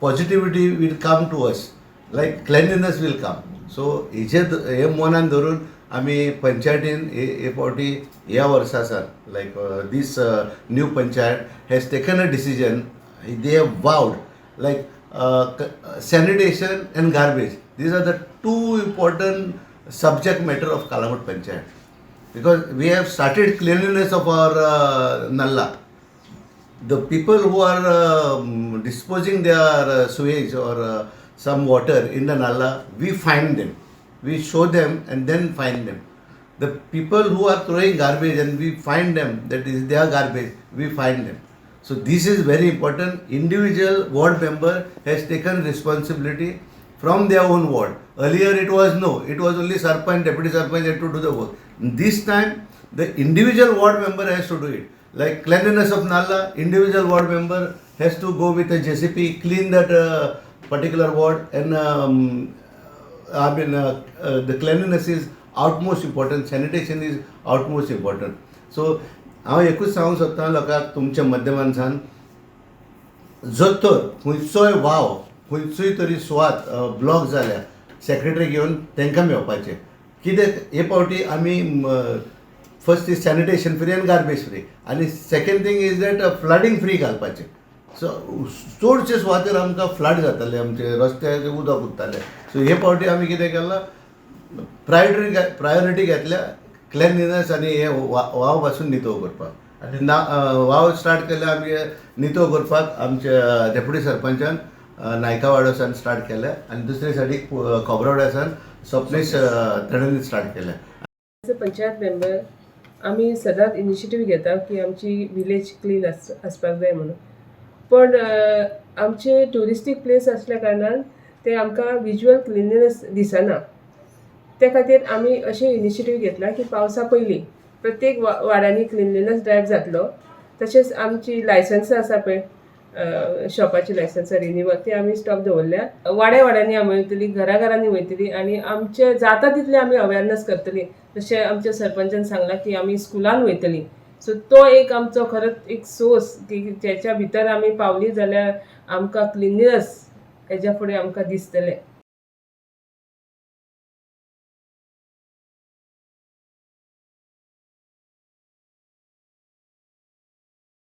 Positivity will come to us, like cleanliness will come. So हेजे हे मनान धरून आमी पंचायतीन हे हे फावटी ह्या वर्सा सावन, like this new panchayat has taken a decision, they have vowed like sanitation and garbage, these are the two important subject matter of Calangute Panchayat, because we have started cleanliness of our nallah. The people who are disposing their sewage or some water in the nallah, we find them, we show them and then find them. The people who are throwing garbage and we find them, that is their garbage, we find them. So this is very important. Individual ward member has taken responsibility from their own ward. Earlier it was no, it was only sarpanch, deputy sarpanch had to do the work. This time the individual ward member has to do it. Like cleanliness of nallah, individual ward member has to go with a JCB, clean that particular ward, and I mean the cleanliness is utmost important, sanitation is utmost important. So हांव एकूच सांगूंक सोदतां लोकांक तुमच्या माध्यमांतल्यान, जर तर खंयचोय वाव, खंयचोय तरी सुवात ब्लॉक जाल्या, सेक्रेटरी घेवन तांकां मेळपाचें. कित्याक हे फावटी आमी first is sanitation free आनी गार्बेज फ्री आनी second thing is that flooding free घालपाचें. सो चडशे सुवातेर आमकां फ्लड जाताले, आमचे रस्त्यार उदक उरतालें. सो हे फावटी आमी कितें केलां, प्रायोरिटी घेतल्या क्लेनलिनस आनी हे वाव पासून नितळ करपाक. आनी ना वाव स्टार्ट केले आमी नितळ करपाक. आमच्या डेप्युटी सरपंचान नायकावाडो सावन स्टार्ट केलें आनी दुसरे सायडीक खोबरावड्या सावन स्वप्नेश तेणें स्टार्ट केलें. एज अ पंचायत मेंबर आमी सदांच इनिशिएटीव घेता की आमची विलेज क्लीन आसपाक जाय म्हणून. पण आमचे ट्युरिस्टीक प्लेस आसल्या कारणान ते आमकां विज्युअल क्लिनलीनस दिसना. ते खातीर आमी अशें इनिशिएटीव घेतला की पावसा पयलीं प्रत्येक वाड्यांनी क्लिनलीनस ड्रायव जातलो. तशेंच आमची लायसन्सां आसा पळय, शॉपाची लायसन्सां रिनिवल, ती आमी स्टॉप दवरल्या. वाड्या वाड्यांनी आमी वयतली, घरा घरांनी वयतली आनी आमचे जाता तितलें आमी अवेरनस करतली. जशें आमच्या सरपंचान सांगलां की आमी स्कुलान वयतली. सो तो एक आमचो खरोच एक सोर्स की ज्याच्या भितर आमी पावली जाल्यार आमकां क्लिनलीनस हेज्या फुडें आमकां दिसतलें.